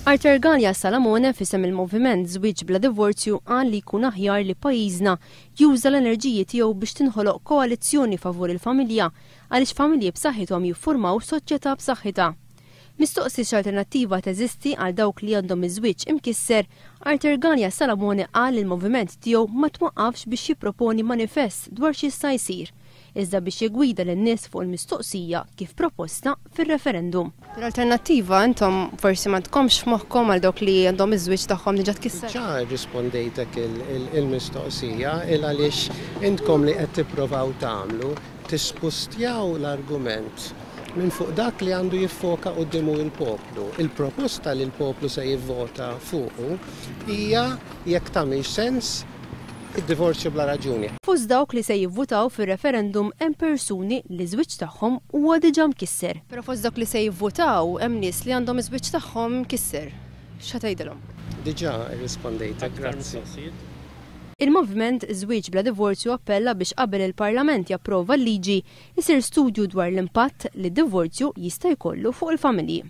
Arthur Galea Salamone f'isem il-Moviment Żwieġ Bla Divorzju qal li jkun aħjar li pajjiżna juża l-enerġiji tiegħu biex tinħoloq koalizzjoni favur il-familja għaliex familji b'saħħithom jiffurmaw soċjetà b'saħħitha. Mistoqsi x'alternattiva teżisti għal dawk li għandhom iż-żwieġ imkisser, Arthur Galea Salamone qal li l-moviment tiegħu ma twaqqafx biex jipproponi manifest dwar x'jista' jsir, iżda biex jiggwida lin-nies fuq il-mistoqsija kif proposta fir-referendum. Però alternattiva intom forsi m'għandkomx f'moħħkom għal dawk li għandhom iż-żwieġ tagħhom diġà tkisser? Diġà rrispondejtek il-mistoqsija, il għaliex intkom li qed tipprovaw tagħmlu, tispustjaw l-argument minn fuq dak li għandu jiffoka quddiemu l-poplu. Il-proposta li l-poplu se jivvota fuqu hija jekk tagħmilx sens id-divorzju bla raġuni. Fost dawk li se jivvutaw fir-referendum hemm persuni li ż-żwieġ tagħhom huwa diġà mkisser. Però fost dawk li se jivvutaw hemm nies li għandhom iż-żwieġ tagħhom mkisser. X'ħa tgħidilhom? Diġà rrispondejtek, grazzi. Il-Moviment Żwieġ Bla Divorzju appella biex qabel il-Parlament japprova l-liġi, isir studju dwar l-impatt li d-divorzju jista' jkollu fuq il-familji.